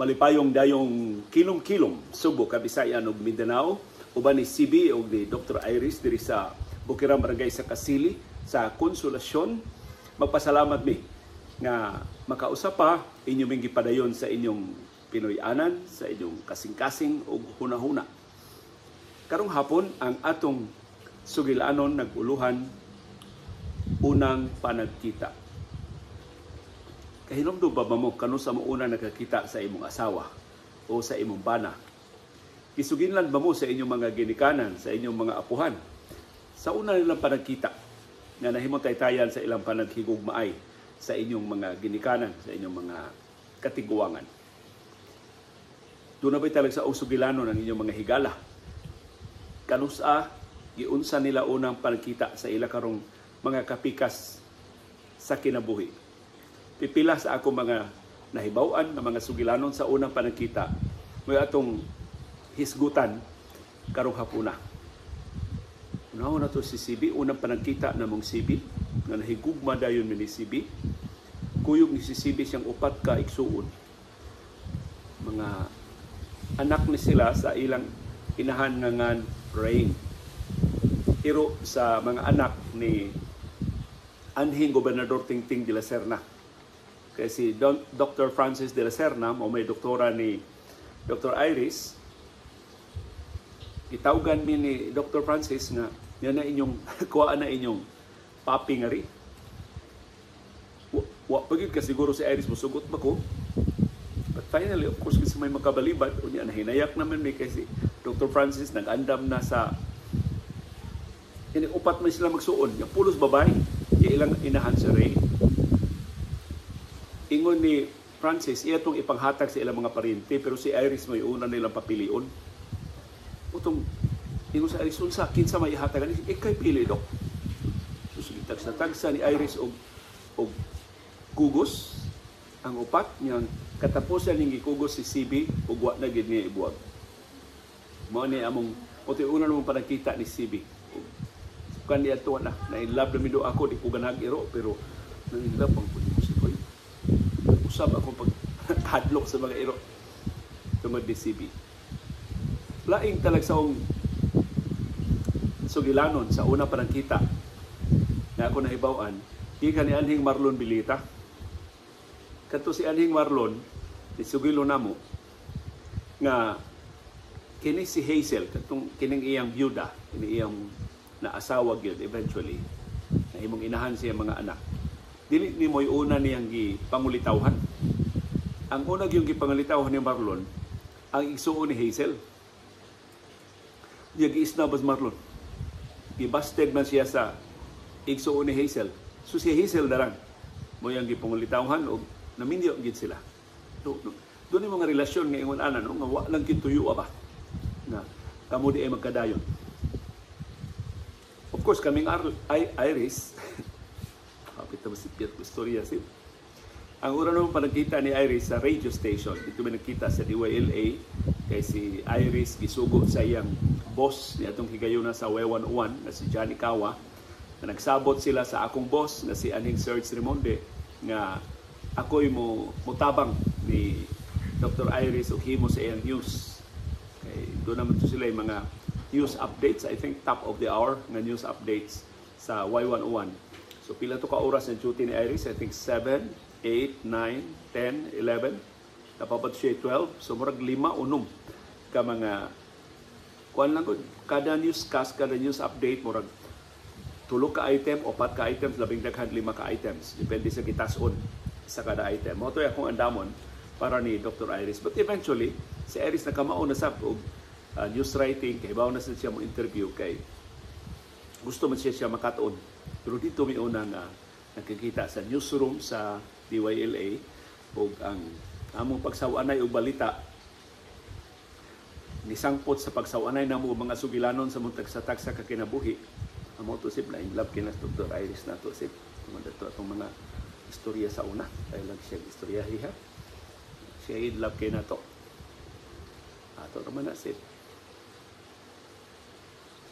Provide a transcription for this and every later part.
Malipayong dayong kilom-kilom, Subo, Kabisayan ug Mindanao, uban ni CB ug ni Dr. Iris diri sa Bukiran, Barangay sa Kasili sa Konsolasyon. Magpasalamat mi nga makausap pa inyo ming gipadayon sa inyong Pinoy-anan, sa inyong kasing-kasing ug hunahuna. Karong hapon, ang atong sugilanon nag-uluhan "Unang Panagkita". Kahinumdum ba mo kanusa mo una nakakita sa imong asawa o sa imong bana? Gisuginlan ba mo sa inyong mga ginikanan, sa inyong mga apuhan, sa una nilang panagkita nga nahimo taytayan sa ilang panaghigugmaay sa inyong mga ginikanan, sa inyong mga katiguangan? Doon na ba'y talag sa sugilanon ang inyong mga higala? Kanusa giunsa nila unang panagkita sa ila karong mga kapikas sa kinabuhi? Pipila sa ako mga nahibaw-an nga mga sugilanon sa unang panagkita may atong hisgutan karong hapuna. Unahon na to si CB, unang panagkita namong CB, nga nahigugma dayon mi ni CB. Kuyog ni si CB siyang upat ka igsuon. Mga anak ni sila sa ilang inahan nga ngan Rain. Iro sa mga anak ni anhing Gobernador Tingting de la Serna. Kay si Dr. Francis de la Serna, o may doktora ni Dr. Iris, gitawgan mi ni Dr. Francis nga yan na inyong kuha na inyong papi nga ri. Wa pa gyud ka siguro si Iris, musugot ba ko? But finally, of course, kasi may makabalibad, unya nahinayak naman mi kay si Dr. Francis nag-andam na sa ini upat man sila magsuon, yung pulos babay, yung ilang inahan si Ray. Ingon ni Francis, iya itong ipanghatag sa ilang mga paryente, pero si Iris may una nilang papilion. Utong, ingon sa Iris, unsa, kinsa may ihatag? Ani, ikay pili, Dok. So, sige, tagsa-tagsa ni Iris og kugos, ang upat niyang katapusan ning gikugos si CB ug wa na gid niya ibuwag. Mao ni among utoy una namong panagkita ni CB. Kan niya to na na in love na mi do ako, di ko ganahag iro, pero na in love ang pud ko si Koy. Usab akong pag hadlok sa mga iro tungod ni CB. Laing talagsaong sugilanon sa una panagkita na ako nahibaw-an, gikan ni anhing Marlon Bilita. Kadto si anhing Marlon, nisugilo namo nga kini si Hazel, katong kining iyang byuda, kini iyang naasawa gyud eventually, na imong inahan siya mga anak. Dili ni mo'y una niyang gipangulitawhan. Ang una gyud gipangulitawhan ni Marlon, ang igsuon ni Hazel. Niya giisna bas Marlon. Gibasted man siya sa igsuon ni Hazel. So si Hazel darang mo yang gipangulitawhan og naminyo gid sila. Do, do, doon yung mga relasyon nga ingon ana, no, nga wa lang kituyo ba na kamo di ay magkadayon. Of course, kaming Iris, kapit na masipiyat ko istorya si. Ang una naman panagkita ni Iris sa radio station, dito may nagkita sa DYLA, kay si Iris gisugo sa iyang boss ni atong higayuna sa W101 na si Johnny Kawa, na nagsabot sila sa akong boss na si Aning Serge Remonde nga ako'y mo mutabang ni Dr. Iris og himo sa iyang news. Kay doon naman to sila yung mga news updates, I think top of the hour nga news updates sa Y101. So pila to ka oras ang duty ni Iris? I think 7, 8, 9, 10, 11. Dapat siya 12. So murag lima unom ka mga kuan lang gud. Kada newscast, kada news update, murag tulo ka item, upat ka items, labing daghan lima ka items. Depende sa gitason sa kada item. Mao to'y akong andamon para ni Dr. Iris. But eventually, si Iris nakamao na sab og news writing, kay na siya mo interview kay gusto man siya siya makatuon. Pero dito may una nga nakikita sa newsroom sa DYLA ug ang among pagsawanay og balita nisangpot sa pagsawanay namo mga sugilanon sa mong tagsa-tagsa ka kinabuhi. Amo to sib na in love kinas Dr. Iris na to sib. Tungod ato atong mga istorya sa una. Kay lang siya istorya hiha. Siya in love kay nato. Ato naman na sib.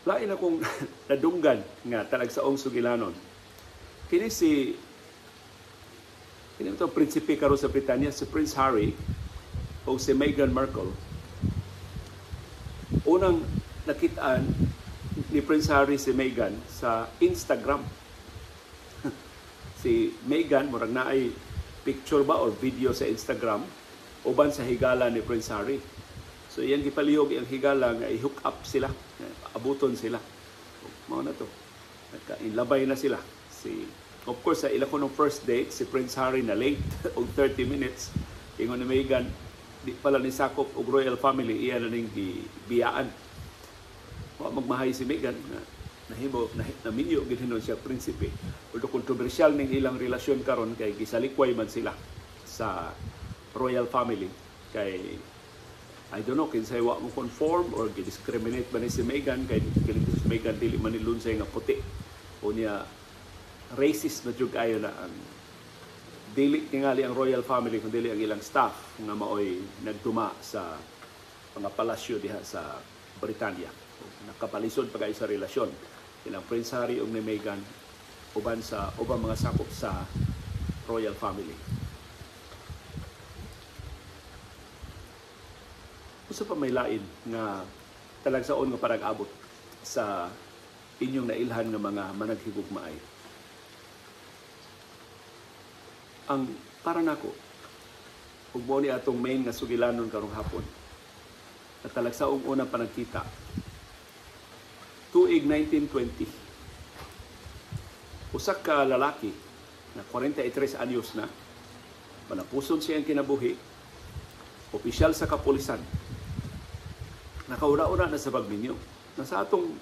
Lain akong nadunggan nga talagsaong sugilanon. Kini ito prinsipe karon sa Britanya, si Prince Harry o si Meghan Markle, unang nakitaan ni Prince Harry si Meghan sa Instagram. Si Meghan murag naay picture ba or video sa Instagram uban sa higala ni Prince Harry. So iyang gipalihog iyang higala nga i-hook up sila, abuton sila. Mao na to. Nagkainlabay na sila. Si, of course, sa ila kunong first date, si Prince Harry na late og 30 minutes. Ingon ni Meghan, di pala ni sakop og royal family, iya na ning gibiyaan. Wa magmahay si Meghan na nahimo naminyo gid hinon siya prinsipe. Although kontrobersyal ning ilang relasyon karon kay gisalikway man sila sa royal family kay I don't know kinsay wa mo conform or gidiscriminate ba ni si Meghan kay kini si Meghan dili man ni lunsay nga puti. Unya racist na jud ayo na ang dili tingali ang royal family kun dili ang ilang staff nga maoy nagtuma sa mga palasyo diha sa Britanya. Nakapalisod pa kayo sa relasyon ilang Prince Harry ug ni Meghan uban sa ubang mga sakop sa royal family. Usa pa may lain nga talagsaon nga parag-abot sa inyong nailhan nga mga managhigugmaay. Ang para nako ug mao ni atong main nga sugilanon karong hapon, na talagsaong unang panagkita tuig 1920. Usa ka lalaki na 43 anyos na, manapuson siyang kinabuhi, opisyal sa kapulisan, nakauna-una na sa pagminyo. Nasa atong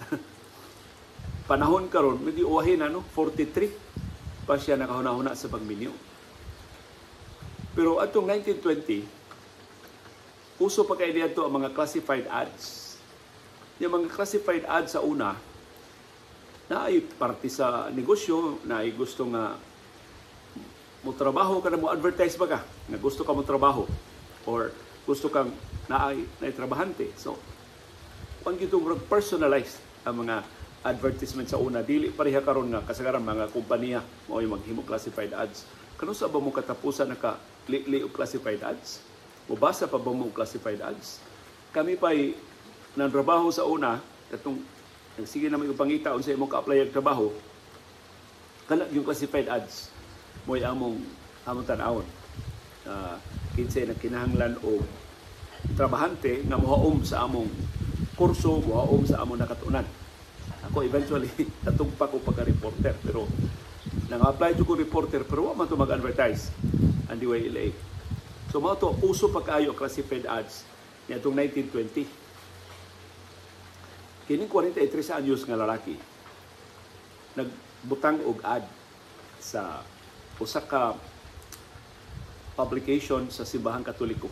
panahon karon medyo uwahin na, no? 43 pa siya nakahuna-huna sa pagminyo. Pero atong 1920, uso pa kay diadto ang mga classified ads. Yung mga classified ads sa una, naay parte sa negosyo, naay gusto nga mo trabaho ka na, mo advertise ba ka nga gusto ka mo trabaho or gusto kang naay trabahante. So, kung gitong personalized ang mga advertisement sa una, dili pareha karon nga kasagaran mga kompanya mao yung maghimo classified ads. Kanusa ba mo katapusan naka li og classified ads? Mobasa pa ba mo classified ads? Kami pa'y nanrabaho sa una, katong sige na may pangita unsa imong ka-apply og trabaho, kana yung classified ads mo'y among tan-awon. Kinsay nagkinahanglan og trabahante nga mohaom sa among kurso, mohaom sa among nakatunan. Ako eventually natugpa ko pagka-reporter, pero nang-apply ko reporter pero wa man to mag-advertise ang DYLA. So mao to, uso pa kaayo classified ads niadtong 1920. Kining 43 anyos nga lalaki nagbutang og ad sa usa ka publication sa Simbahang Katoliko.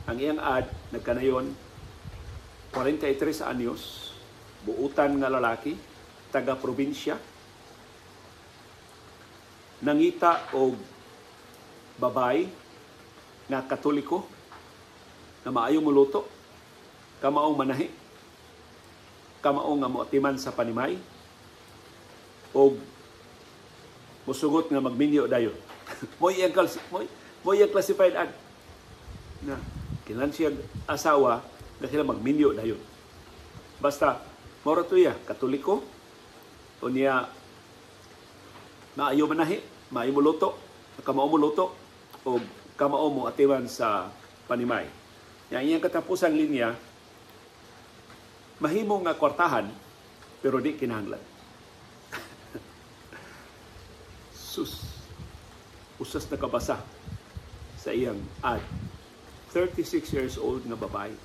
Ang iyang ad nagkanayon 43 anyos, buutan nga lalaki, taga probinsya, nangita og babay nga Katoliko na maayo moluto, kamaong manahi, kamao nga moatiman sa panimay, og musugot nga magminyo dayon. Mo iyang classified ad na kinahanglan siya asawa na sila magminyo dayon. Basta mao ra to iya, Katoliko, unya maayo manahi, maayo moluto, kamao moluto, og kamao mo atiman sa panimay. Yang iyang katapusang linya, mahimo nga kwartahan pero di kinahanglan. Sus, usas nakabasa sa iyang ad. 36 years old nga babae.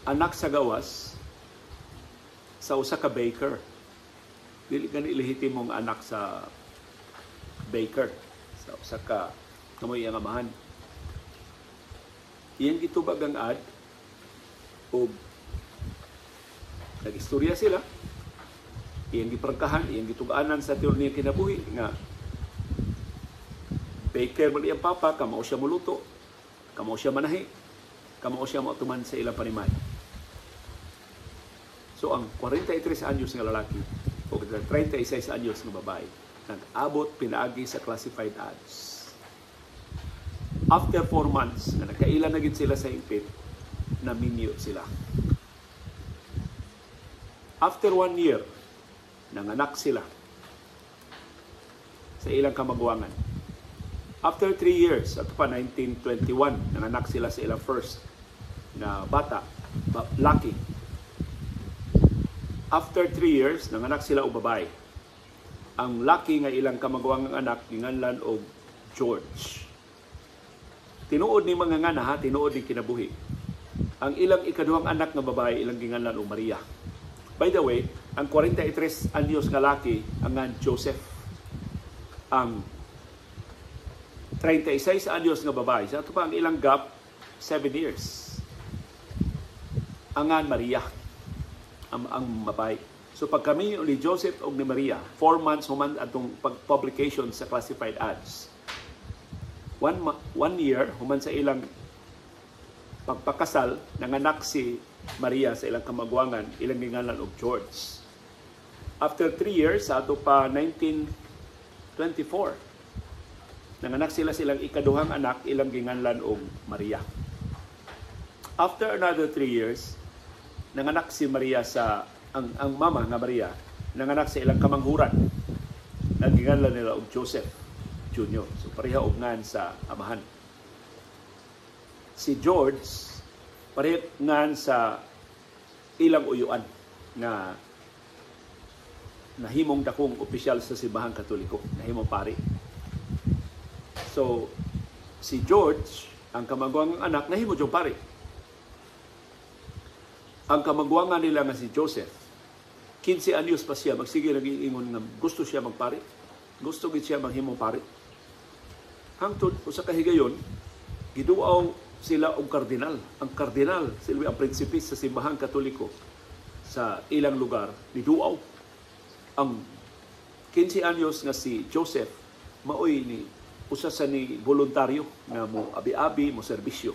Anak sa gawas sa usa ka baker. Dili gani lehitimong anak sa baker, sa usa ka kamoy iyang amahan. Iyang gitubag ang ad og nag-istorya sila. Iyang giprangkahan, iyang gitug-anan sa tiyon niyang kinabuhi nga baker man iyang papa, kamao siya moluto, kamao siya manahi, kamao siya moatuman sa ilang panimay. So ang 43 anyos nga lalaki o 36 anyos nga babae nag-abot pinaagi sa classified ads. After 4 months, na nagkaila na gid sila sa hingpit, naminyo sila. After 1 year, nanganak sila sa ilang kamaguwangan. After 3 years, ato pa 1921, nanganak sila sa ilang first na bata, laki. After 3 years, nanganak sila og babae. Ang laki nga ilang kamaguwangang anak ginganlan og George. Tinuod ni mga ngana ha, tinuod ni kinabuhi. Ang ilang ikaduhang anak nga babae ilang ginganlan og Maria. By the way, ang 43 anyos nga laki ang ngan Joseph. Ang 36 anyos nga babae, sa ato pa ang ilang gap 7 years. Ang ngan Maria ang babae. So pag kami ni Joseph og ni Maria, 4 months human atong pag-publication sa classified ads. One year human sa ilang pagpakasal, nanganak si Maria sa ilang kamaguangan, ilang gingalan og George. After 3 years, sa ato pa 1924, nanganak sila silang ikaduhang anak, ilang ginganlan og Maria. After another 3 years, nanganak si Maria sa ang mama nga Maria, nanganak sa ilang kamanghuran, ang ginganlan nila og Joseph Jr. So pareha og ngan sa amahan. Si George pareha ngan sa ilang uyuan na nahimong dakong opisyal sa Simbahang Katoliko, nahimong pari. So si George, ang kamaguangang anak, nahimo jud pari. Ang kamaguangan nila nga si Joseph, 15 anyos pa siya, magsige nag-iingon nga gusto siya magpari. Gusto gid siya maghimong pari. Hangtod usa ka higayon, giduaw sila og kardinal. Ang kardinal, sila ang prinsipe sa Simbahang Katoliko sa ilang lugar, niduaw. Ang 15 anyos nga si Joseph, maoy ni usa sa ni voluntaryo nga mo abi-abi, mo serbisyo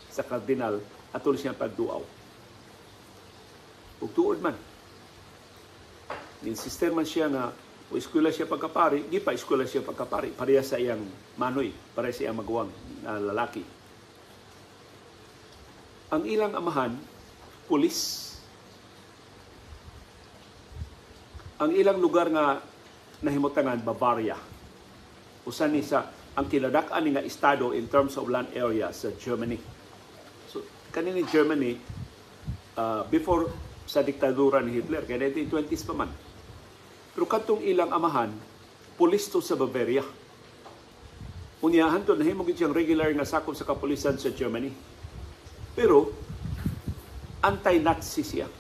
sa kardinal atol siya pagduaw. Ug tuod man, insister man siya nga o eskwela siya pagkapari, di pa eskwela siya pagkapari, pareha sa iyang manoy, pareha sa iyang maguwang na lalaki. Ang ilang amahan, pulis. Ang ilang lugar nga nahimutangan, Bavaria. Usa ni sa ang kinadak-an ni nga estado in terms of land area sa Germany. So kanini Germany before sa diktadura ni Hitler, kay 1920s pa man. Pero kadtong ilang amahan, pulis to sa Bavaria. Unya hantod nahimo gid siyang regular nga sakop sa kapulisan sa Germany. Pero anti-Nazi siya.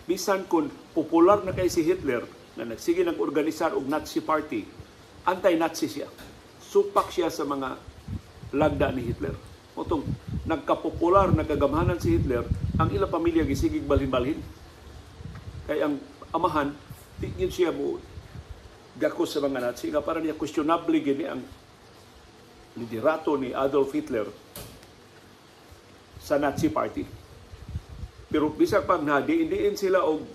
Bisan kung popular na kay si Hitler na nagsige nag-organisar og Nazi Party, anti-Nazi siya. Supak siya sa mga lagda ni Hitler. Otong nagkapopular, nagkagamhanan si Hitler, ang ilang pamilya gisigig balhin-balhin. Kay ang amahan, di gid siya mo gakos sa mga Nazi. Nga para niya questionable gini ang liderato ni Adolf Hitler sa Nazi Party. Pero bisag pag nadiin-diin sila og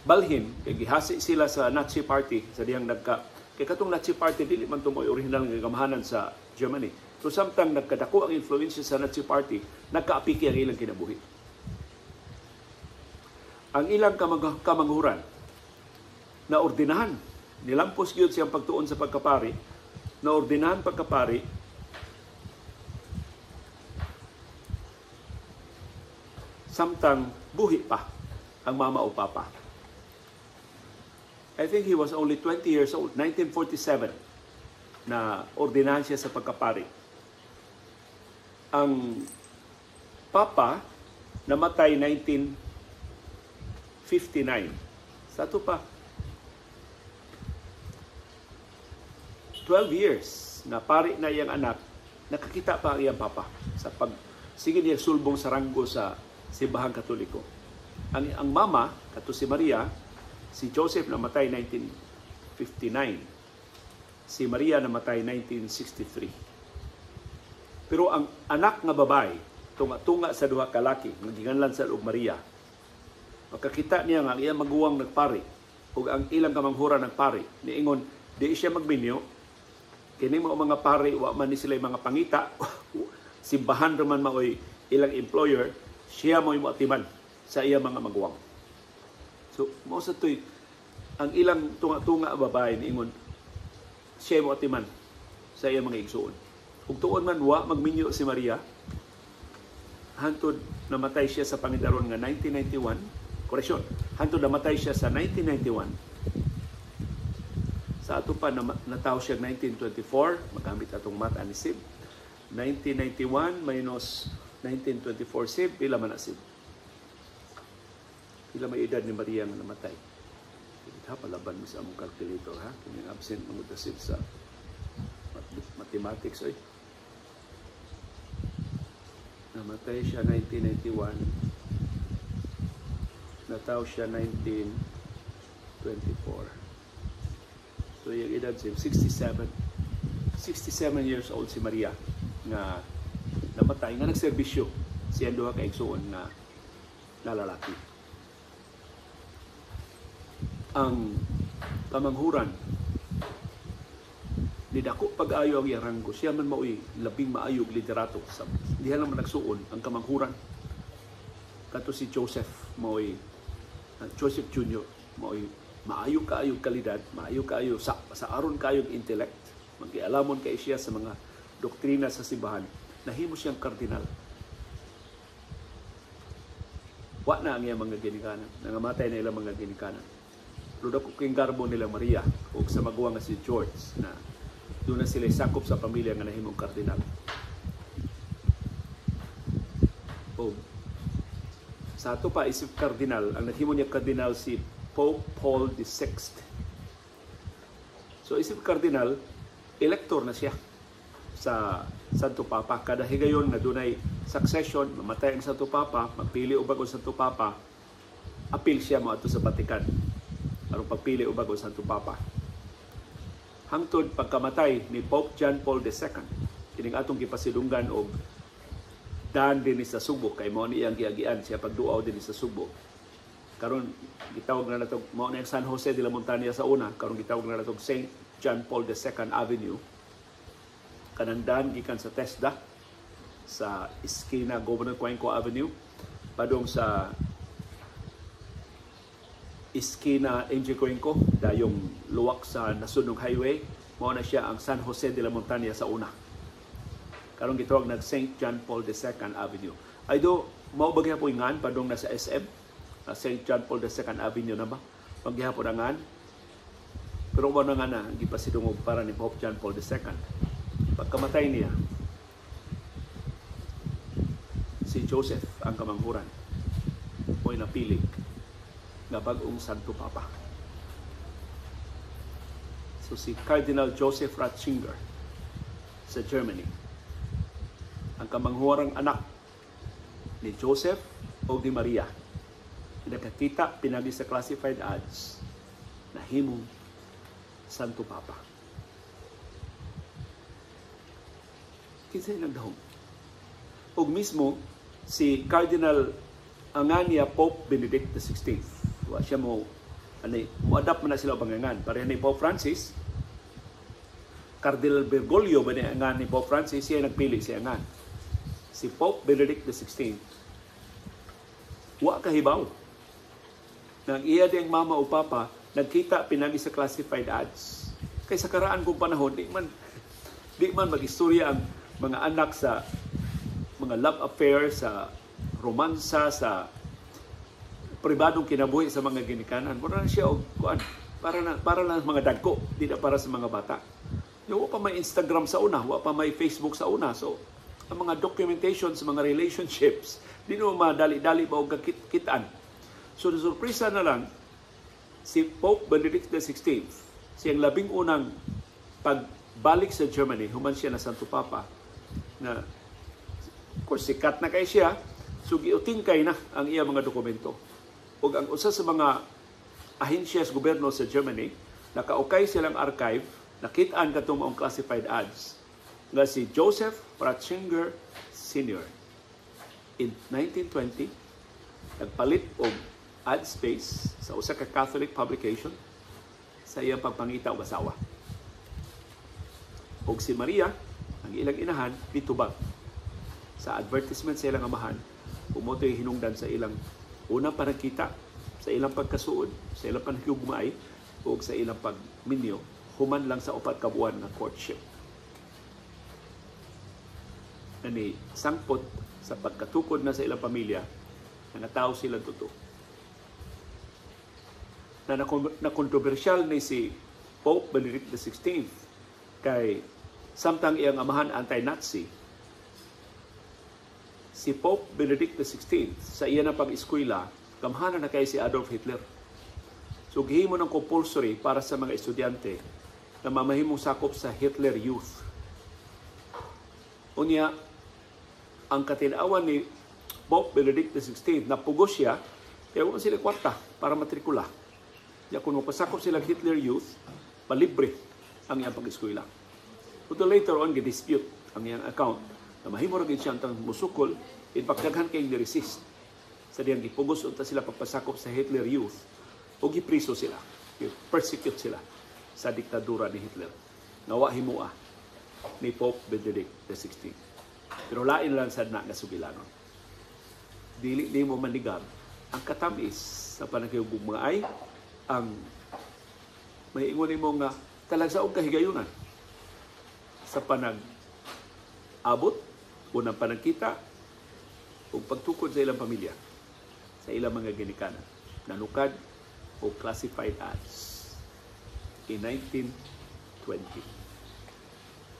balhin, kay gihasi sila sa Nazi Party sa dihang nagka kay katong Nazi Party dili man tumoy original nga gamhanan sa Germany. So samtang nagkadako ang influensya sa Nazi Party, nagkaapiki ang ilang kinabuhi. Ang ilang kamanghuran na ordinahan, nilampos gyud siyang pagtuon sa pagkapari, na ordinahan pagkapari samtang buhi pa ang mama o papa. I think he was only 20 years old, 1947, na ordinahan siya sa pagkapari. Ang papa namatay 1959. Sa ato pa, 12 years na pari na iyang anak, nakakita pa ang iyang papa sa pag sige niya sulbong sa ranggo sa Simbahang Katoliko. Ang mama, kato si Maria, si Joseph namatay 1959. Si Maria namatay 1963. Pero ang anak nga babae, tunga-tunga sa duha ka laki, nga giganlan sa og Maria, makakita niya nga ang iyang maguwang nagpari ug ang ilang kamanghuran nagpari, niingon di siya magminyo, Kini mao mga pari, wa man ni sila mga pangita, simbahan raman maoy ilang employer, siya mo'y moatiman sa iya mga maguwang. So mao sa to'y ang ilang tunga-tunga babae niingon siya moatiman sa iya mga igsuon. Ug tuon man wa magminyo si Maria hantod namatay siya sa pangidaron nga 1991, koreksyon, hantod namatay siya sa 1991. Sa ato pa natawo siya 1924, magamit atong math ani Sib. 1991 minus 1924, Sib, pila man na, Sib? Pila may edad ni Maria nga namatay? Ha, palaban mo sa among calculator, ha? Kini absent mga Sib sa mathematics, oy. Namatay siya 1991. Nataw siya 1924. So yung edad siya, 67. 67 years old si Maria nga namatay nga nagserbisyo siya duha ka igsuon nga lalaki. Ang kamanghuran ni dako pag-ayo ang iyang ranggo. Siya man maoy labing maayog liderato sa diha lang man nagsuon ang kamanghuran. Kato si Joseph maoy Joseph Jr. maoy maayo kaayo kalidad, maayo kaayo sa aron kaayo intellect, magialamon kay siya sa mga doktrina sa simbahan, nahimo siyang kardinal. Wa na ang iyang mga ginikanan, nangamatay na ilang mga ginikanan. Pero dako king garbo nila Maria ug sa maguwang nga si George na doon na sila sakop sa pamilya nga nahimong kardinal. O sa ato pa isip kardinal, ang nahimo niya kardinal si Pope Paul VI. So isip kardinal, elektor na siya sa Santo Papa. Kada higayon nga dunay succession, mamatay ang Santo Papa, magpili og bag-ong Santo Papa, apil siya moadto sa Vatican aron pagpili og bag-ong Santo Papa. Hangtod pagkamatay ni Pope John Paul II, kining atong gipasidunggan og daan dinhi sa Sugbo, kay mao ni iyang giagian siya pagduaw dinhi sa Sugbo. Karon gitawag na nato mao ni ang San Jose de la Montaña sa una, karon gitawag na nato Saint John Paul II Avenue. Kanang daan gikan sa TESDA sa iskina Governor Cuenco Avenue padung sa iskina NG Cuenco, dayong luwak sa Nasunog Highway, mao na siya ang San Jose de la Montaña sa una. Karon gitawag nag Saint John Paul II Avenue. Ay do mao ba gyapon ngan padung na sa SM? St. John Paul II Avenue na ba? Paghihapon ang ngan. Pero wala nga na gipasidungog para ni Pope John Paul II. Pagkamatay niya, si Joseph ang kamanghuran mo'y napilig nga bag-ong Santo Papa. So si Cardinal Joseph Ratzinger sa Germany, ang kamanghurang anak ni Joseph o ni Maria, nakakita pinagi sa classified ads, nahimong Santo Papa. Kinsay nagdahom? Og mismo si Cardinal Angania Pope Benedict XVI. Wa siya mo ani mo-adapt man na sila pangangan. Pareha ni Pope Francis, Cardinal Bergoglio ba ni angan ni Pope Francis, siya nagpili siya angan. Si Pope Benedict XVI wa kahibaw nang iya diyang mama o papa nagkita pinagi sa classified ads. Kay sa karaan kong panahon, di man mag-istorya ang mga anak sa mga love affair, sa romansa, sa pribadong kinabuhi sa mga ginikanan. Mura na siya og kuan, para na mga dagko, di na para sa mga bata. Wa pa may Instagram sa una, wa pa may Facebook sa una. So, ang mga documentation sa mga relationships, di na madali-dali ba og kakitaan. So, nasurpresa na lang si Pope Benedict XVI, siyang labing unang pagbalik sa Germany, human siya na Santo Papa, na of course, sikat na kay siya, so giutingkay na ang iya mga dokumento. Ug ang usa sa mga ahensya sa gobyerno sa Germany, nakaukay silang archive, nakit-an katong maong classified ads nga si Joseph Ratzinger Sr. In 1920, nagpalit og ad space sa usa ka Catholic publication sa iyang pagpangita og asawa. Og si Maria, ang ilang inahan, mitubag sa advertisement sa ilang amahan ug mao hinungdan sa ilang unang panagkita, sa ilang pagkasuod, sa ilang panahigugmaay ug sa ilang pagminyo human lang sa 4 ka buwan nga courtship. Nani sangpot sa pagkatukod na sa ilang pamilya nga natawo sila totoo. Na na kontrobersyal ni si Pope Benedict XVI kay samtang iyang amahan anti-Nazi, si Pope Benedict XVI sa iya na pag-eskwela, gamhanan na kay si Adolf Hitler. So gihimo ng compulsory para sa mga estudyante na mamahimong sakop sa Hitler Youth. Unya, ang katinawan ni Pope Benedict XVI, napugos siya, kaya wala sila kwarta para matrikula. Ya kung mapasakop sila Hitler Youth, palibre ang iyang pag-eskwela. But later on, gi-dispute ang iyang account na mahimo ra gid siya ang musukol. In fact, daghan kay ni-resist sa diyang gipugos unta sila pagpasakop sa Hitler Youth o gipriso sila, persecute sila sa diktadura ni Hitler. Nga wa himua ni Pope Benedict XVI. Pero lain lang sad na nga sugilanon. Dili nimo manigar ang katamis sa panaghiugmaay, ang mahiingon nimo nga talagsa og kahigayunan sa panag-abot, unang panagkita, ug pagtukod sa ilang pamilya, sa ilang mga ginikanan, nanukad o classified ads in 1920.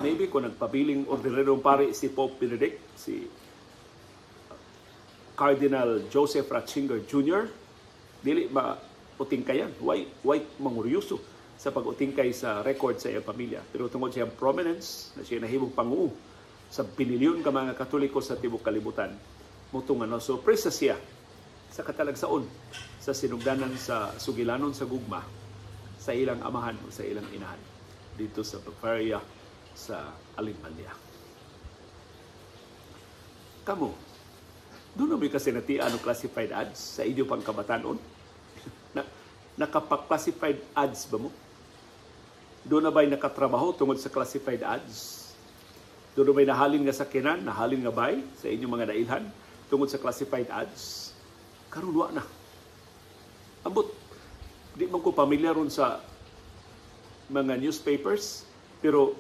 Maybe kung nagpabiling ordinaryong pari si Pope Benedict, si Cardinal Joseph Ratzinger Jr., dili ba utingkayan? Why manguryoso sa pag-utingkay sa record sa iyang pamilya? Pero tungod sa iyang prominence, na siya nahimong panguo sa bililyon ka mga Katoliko sa tibuok kalibutan, mutong ano, sorpresa siya sa katalagsaon sa sinugdanan sa sugilanon sa gugma sa ilang amahan o sa ilang inahan dito sa Bavaria sa Alemanya. Kamo, doon na kasi natian og classified ads sa inyo pang kabatanon? Nakapa-classified ads ba mo? Doon na ba'y nakatrabaho tungod sa classified ads? Doon na ba'y nahalin nga sakyanan, nahalin nga bay sa inyong mga nailhan tungod sa classified ads? Karon wa na. Ambot, di man ko pamilyar ron sa mga newspapers, pero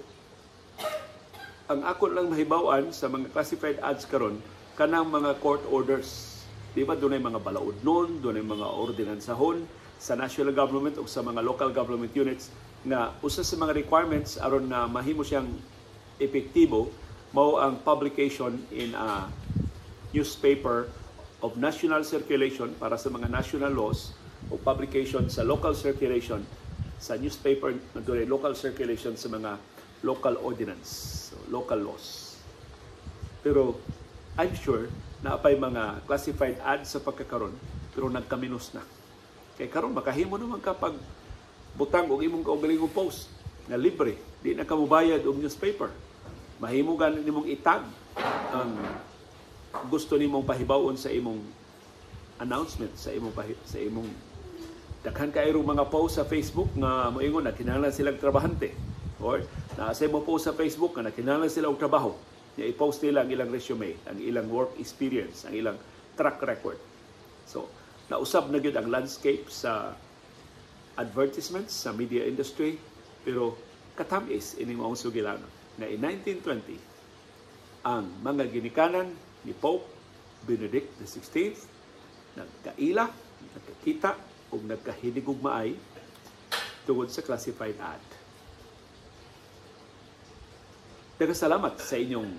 ang ako lang mahibaw-an sa mga classified ads karon kanang mga court orders. Di ba dunay mga balaod nun, dunay mga ordinansahon sa national government o sa mga local government units na usa sa mga requirements aron na mahimo siyang epektibo mao ang publication in a newspaper of national circulation para sa mga national laws o publication sa local circulation sa newspaper na dunay local circulation sa mga local ordinance, so local laws. Pero I'm sure na apay mga classified ads sa pagkakaron pero nagkaminos na. Kay karon makahimo naman kapag butang og imong kaugalingong post na libre, di na ka mobayad og newspaper. Mahimo gani nimong itag ang gusto nimong pahibaw-on sa imong announcement, sa imong daghan kaayong mga post sa Facebook nga moingon na kinahanglan silang trabahante, or naa say mo post sa Facebook nga kinahanglan sila og trabaho. Nya i-post nila ang ilang resume, ang ilang work experience, ang ilang track record. So, nausab na gyud ang landscape sa advertisements sa media industry, pero katamis ining maong sugilanon na in 1920 ang mga ginikanan ni Pope Benedict XVI nagkaila, nagkakita ug nagkahinigugmaay tungod sa classified ad. Daghang salamat sa inyong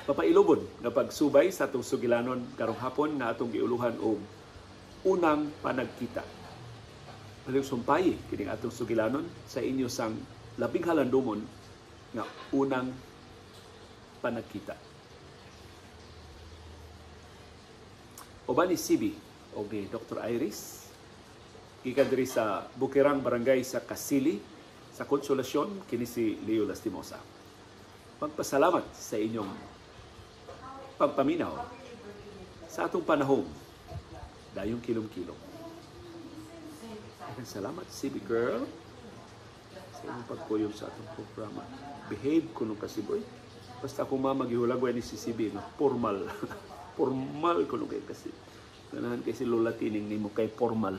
papailubon nga pagsubay sa atong sugilanon karong hapon na atong giuluhan og unang panagkita. Palihog sumpayi kining atong sugilanon sa inyo sang labing halandumon nga unang panagkita. Uban ni CB o ni Dr. Iris, gikan diri sa Bukirang Barangay sa Kasili, sa Konsolasyon, kini si Leo Lastimosa. Magpasalamat sa inyong pagpaminaw sa atong panahon, dayong kilom-kilom. Salamat, CB girl, sa inyong pagkuyog sa atong programa. Behave kuno kasi, boy. Basta akong mama gihulagway ni CCB nga formal. Formal kuno kay kasi. Ganahan kay si Lola Tining nimo kay formal.